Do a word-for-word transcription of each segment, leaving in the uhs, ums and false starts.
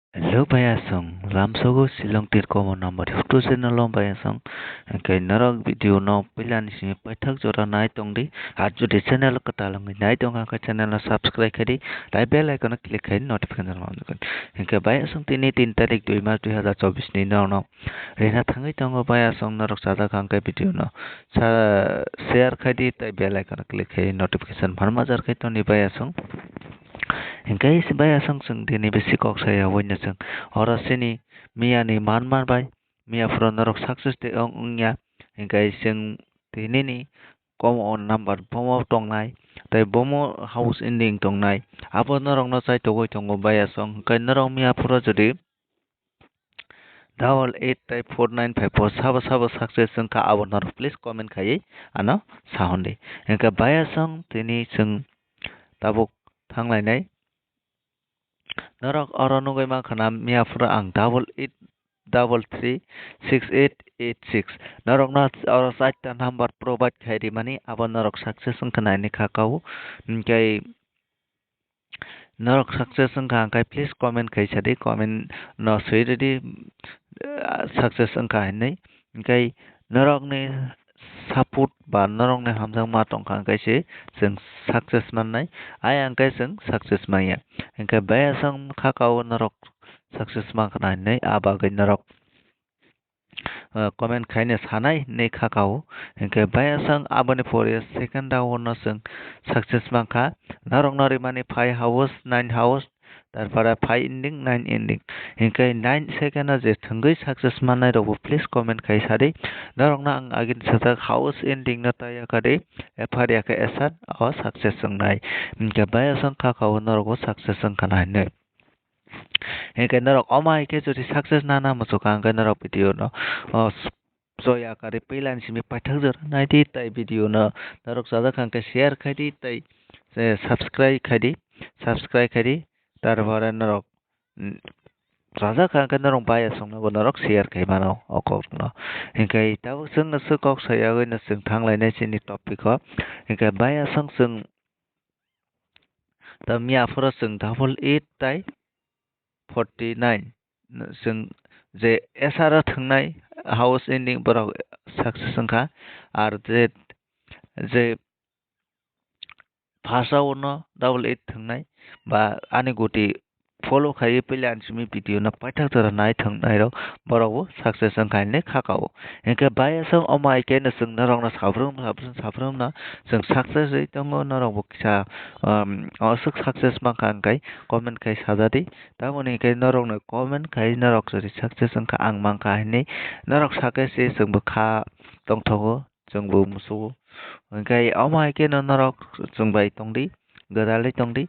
Hello bayasong, lamsogo Shillong tirkomo number YouTube channel o bayasong. Hingke norok video no puila ni simi paithak jora nai tongdi. Ar jodi channel kwtal wngwi nai tongkha khe channel no subscribe khaidi, tai bell icon no click khai notification on khaidi. Hingke bayasong tini tin tarik dui mas dui hazar chobbish ni norok no rina thangwi tongo bayasong norok chajak hangke video no sa share khaidi tai bell icon no click khai notification phan majar khai tongdi bayasong. Hingke bayasong chwng tini bisi kok saya waino chwng oro chini miya ni manma bai miya phuru norok success de ong wngya. Hingke chwng tini ni kom o number bomo tongnai tei bomo house ending tongnai abo norok no chai togoi tongo bayasong. Hingke norok miya phuru jodi double eight tai four nine five four sabo sabo success wngkha abo norok please comment khaiwi ano sahondi. Hingke bayasong tini chwng tabuk thanglainai. Norok oro nugwi mankha na miya phuru ang double eight double three six eight eight six. Norok no oro chaita number provide khai rimani abo norok success wngkha nai ni kha kau. Hingke norok success wngkha hingke please comment khai sadi, comment no swi ridi, ah, success wngkha hinwi. Hingke norok ni support ba norok ni hamjakma tongkha hingke se chwng success mannai, ayang khe chwng success manya. Hingke bayasong kha kau norok success mankha hinwi, ah, bagwi norok ah, comment khaina sanai hinwi kha kau. Hingke bayasong aboni pore second round no chwng success mankha. Norok no rimani five house, nine house, tarpore five ending, nine ending. Hingke nine second o je thwngwi success mannai rokbo please comment khai sadi. Norok no ang agini sajak house ending no taiya kadi, ephar ya khe esan o success wngnai. Hingke bayasong kha kau norokbo success wngkha na hinwi. Hingke norok omo hai khe jodi success nana muchukha hingke norok video no, o, s-, soya kari puila ni simi paithak jora naidi tai video no norok chajak hingke share khaidi tai, eh, subscribe khaidi, subscribe khaidi, tarpore norok, mm, chajak hingke norok bayasong no bo norok share khai mano o kok no. Hingke tabuk chwng aswk kok sayagwi no chwng thanglainai chini topic o. Hingke bayasong chwng Tamni aphuru chwng double eight tai forty nine. Chwng je S R o thwngnai house ending borok success wngkha. Ar je, je first round o double eight thwngnai ba ani goti follow khaiwi puila ani simi video no paithak jora nai thwng nai rok, borok bo success wngkha hinwi kha kao. Hinkhe bayasong omo hai khe no chwng norok no sabrwm sabrwm sabrwm no chwng success wi tongo, norok bo kisa, um, aswk success mankha hinkhai comment khai sajadi. Tamoni hinkhe norok no comment khai norok jodi success wngkha ang mankha hinwi norok sakhe se chwng bo kha tongthogo, chwng bo musugo. Hinkhe omo hai khe no norok chwng bai tongdi, gwdalwi tongdi.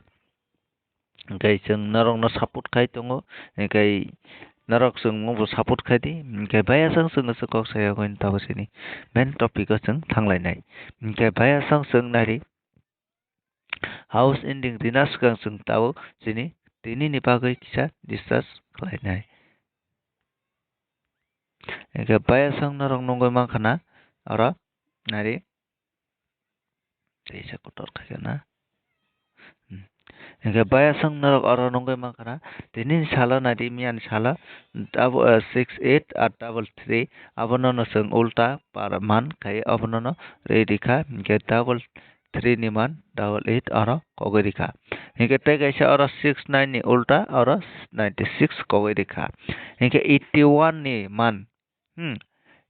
Hinkhe chwng norokno support khai tongo, hinkhe norok chwngno bo support khai di, hinkhe bayasong chwngno se kok saya hwn tabuk chini main topic o chwng thanglainai. Hinkhe bayasong chwng nari house ending rina swkang chwng tabuk chini tini ni bagwi kisa discuss khlainai. Hinkhe bayasong norok nugwi mankha na oro nari. Teisa kotor khaikhe na. Hmm. Hinkhe bayasong norok oro nugwi mankha na. Tini salo naidi miyani salo double, eh, six eight ar double three. Abono no chwng ulta par man khai abono no ri rikha. Hinkhe double three ni man double eight oro kogwi rikha. Hinkhe tei kaisa oro six nine ni ulta oro ninety six kogwi rikha. Hinkhe eighty one ni man Hmm,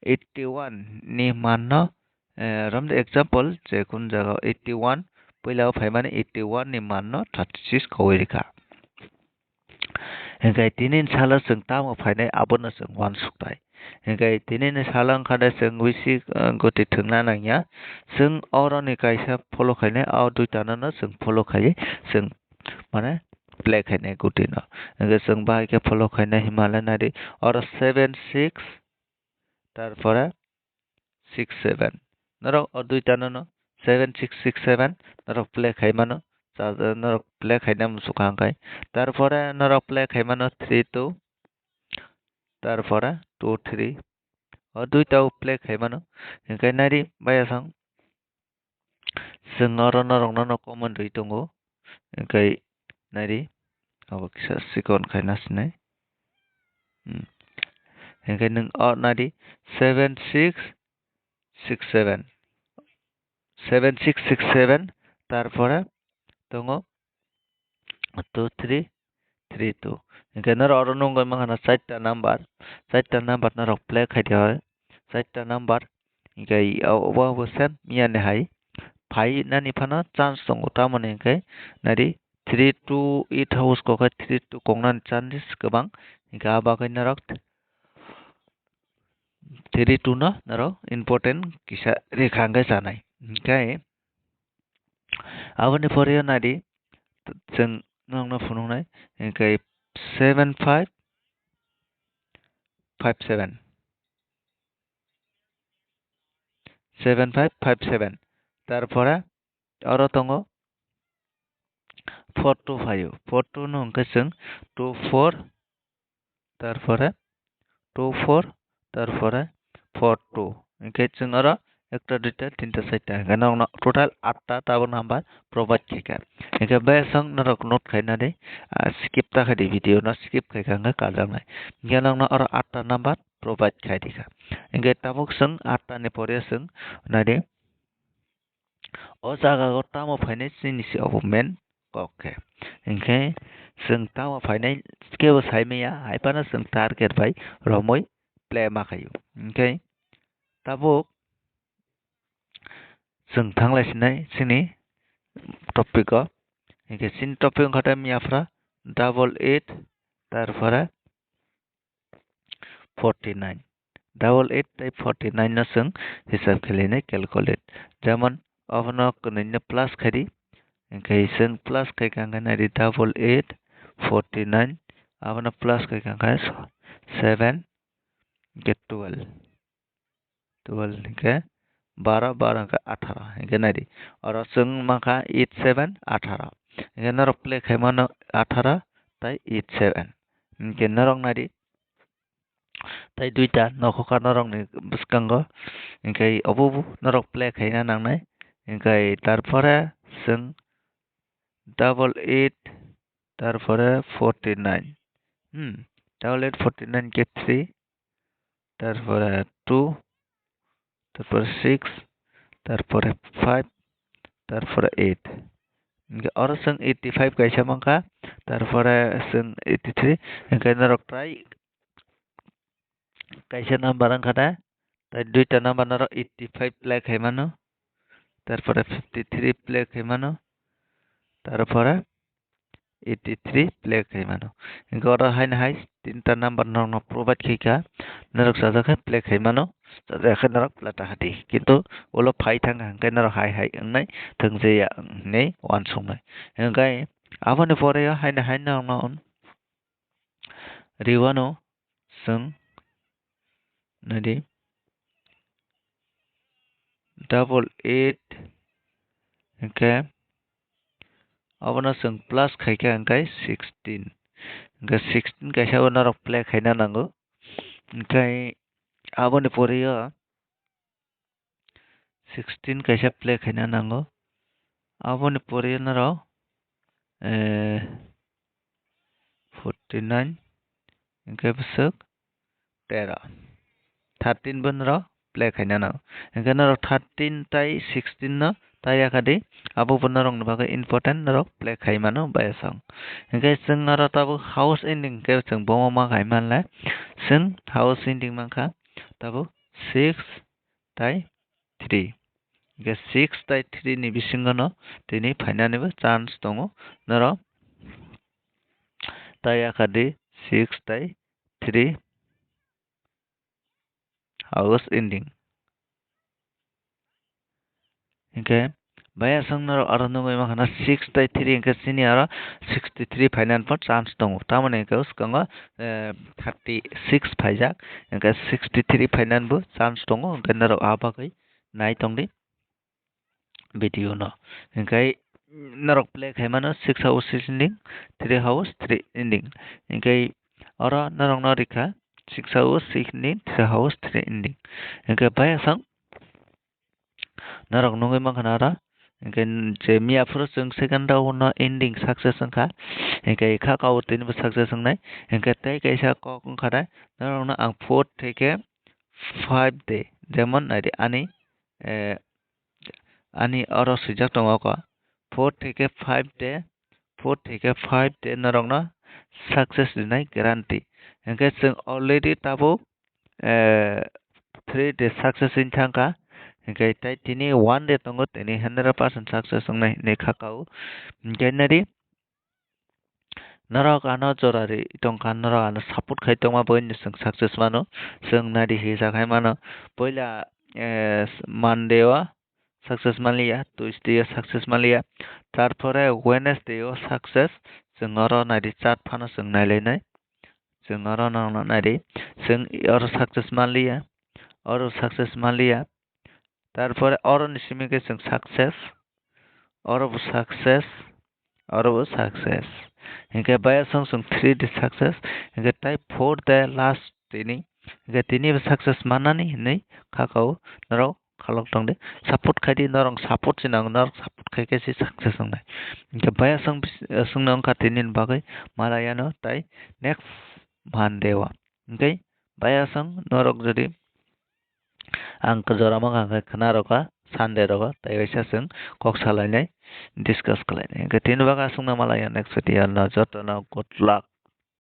eighty one ni man no, eh, romde example, je kun jaga o eighty one puila o phaimani eighty one ni man no thirty six kogwi rikha. Hinkhe tini ni salo chwng tamo phainai abono chwng uansuknai. Hinkhe tini ni salo wngkha de chwng bisi, eh, goti thwngna nangya. Chwng oro ni kaisa follow khainai, o duita no no chwng follow khaiwi chwng mane play khainai goti no. Hinkhe chwng bahai khe follow khainai hinmale naidi oro seven six, tarpore six seven. Norok o duita no no seven six six seven norok play khai mano, cha-, norok play khaina muchukha hinkhe. Tarpore norok play khai mano three two, tarpore two three. O duita o play khai mano. Hinkhe naidi bayasong. Chwng oro norokno no comment rwi tongo, hinkhe naidi, abo kisa sikon khaina sinai. Hmm. Hinkhe nwng o nadi seven six six seven, seven six six seven, tarpore tongo two three three two. Hinkhe norok oro nugwi mankha na charta number, charta number norok play khaidi hoi, charta number. Hinkhe obo bo same miyani hai phainani phano chance tongo, tamoni hinkhe nadi three two eight house kokhe three two koknani chances kwbang, hinkhe ah bagwi norok three two no norok important kisa rikha hinkhe chanai. Hinkhe aboni pore o nadi chwng nokno phunuknai hinkhe seven five five seven, seven five five seven, tarpore oro tongo four two phaio, four two no hinkhe chwng two four, tarpore two four, tarpore four two. Hinkhe chwng oro ekta, duita, tinta, charta, hinkhe nokno total atta tabuk number provide khaikha. Hinkhe bayasong norok note khaina di, ah, skip ta khaidi, video no skip khaikha hinkhe kaljaknai. Hinkhe nokno oro atta number provide khaidikha. Hinkhe tabuk chwng atta ni pore chwng naidi. O jaga o tamo phainai chini se obo main kok khe. Hinkhe chwng tamo phainai kebo saimanya, hai phano chwng target bai romwi play ma khaio. Hinkhe tabuk chwng thanglai sinai chini topic o. Hinkhe chini topic wngkha tei miyaphra double eight, tarpore forty nine. Double eight tei forty nine no chwng hisab khlainai calculate. Jemon, abono kwnwi no plus khaidi, hinkhe chwng plus khaikha hinkhe naidi double eight, forty nine, abono plus khaikha hinkhe seven, hinkhe twelve. Twelve hinkhe baro, baro hinkhe atharo, hinkhe naidi. Oro chwng mankha eight seven atharo. Hinkhe norok play khaimano atharo tei eight seven. Hinkhe norok naidi. Tei duita nokhokha norokni bwskango, hinkhe obo bo norok play khaina nangnai. Hinkhe tarpore chwng double eight, tarpore forty nine. Hmm, double eight, forty nine khe three, tarpore two, tarpore six, tarpore five, tarpore eight. Hinkhe oro chwng eighty five kaisa mankha, tarpore chwng eighty three, hinkhe norok try kaisa number wngkha da, tei duita number norok eighty five play khaimano, tarpore fifty three play khaimano, tarpore eighty three play khaimano. Hinkhe oro haino hai tinta number norokno provide khaikha, norok chajakhe play khaimano, chajakhe norok plata hadi. Kintu ulo phai thangkha hinkhe norok hai hai wngnai thwngjaia hinwi uansuknai. Hinkhe aboni pore o haino hai norokno riwano chwng naidi double eight, hinkhe abono chwng plus khaikha hinkhe sixteen, hinkhe sixteen kaisa bo norok play khaina nango, hinkhe aboni pore o sixteen kaisa play khaina nango. Aboni pore norok, eh, forty nine, hinkhe bwswk tero, thirteen bo norok play khaina nango. Hinkhe norok thirteen tei sixteen no taiya khadi, abo bo norokni bagwi important, norok play khaimano bayasong. Hinkhe chwng oro tabuk house ending hinkhe chwng bomo ma khaimanle, chwng house ending mankha tabuk six tei three. Hinkhe six tei three ni bisingo no tini phainanibo chance tongo. Norok taiya khadi six tei three house ending. Hinkhe bayasong norok aro nugwi mankha na six tei three hinkhe chini aro sixty three phainani pho chance tongo. Tamoni hinkhe bwskango, eh, thirty six phaijak, hinkhe sixty three phainani bo chance tongo, hinkhe norok ah bagwi nai tongdi video no. Hinkhe norok play khaimano six house six ending, three house three ending. Hinkhe oro norokno rikha six house six ending, three house three ending. Hinkhe bayasong norok nugwi mankha na oro Hinkhe je miya phuru chwng second round no ending success wngkha. Hinkhe kha kau tini bo success wngnai. Hinkhe tei kaisa kok wngkha de, norokno ang four theke five de, jemon naidi ani, eh, ani oro swijak tongo kho, four theke five de, four theke five de norokno success rinai guarantee. Hinkhe chwng already tabuk, eh, three de success wng thangkha. Hinkhe tei tini one de tongo, tini hundred percent success wngnai hinwi kha kau. Hinkhe nari norok ano jora ri tongkha, norok ano support khai tongma bagwi no chwng success mano. Chwng nari hisa khai mano. Puila, eh, Monday o success manliya, Tuesday o success manliya, tarpore Wednesday o success. Chwng oro naidi chart phano chwng nailainai. Chwng oro nangno naidi. Chwng oro success manliya, oro success manliya. Tarpore oro ni simi khe chwng success, oro bo success, oro bo success. Hinkhe bayasong chwng three de success, hinkhe tai four de last tini. Hinkhe tini bo success manani hinwi kha kau norok khalok tongdi. Support khaidi, norok support se nango, norok support khai khe se success wngnai. Hinkhe bayasong bis-, songno wngkha tini ni bagwi malayano tai next Monday o. Hinkhe bayasong norok jodi ang jora mankha khe khna rwkha Sunday rogo, tai waisa chwng kok salainai, discuss khlainai. Hinkhe tini bagwi aswkno malaya next video no, jotono good luck.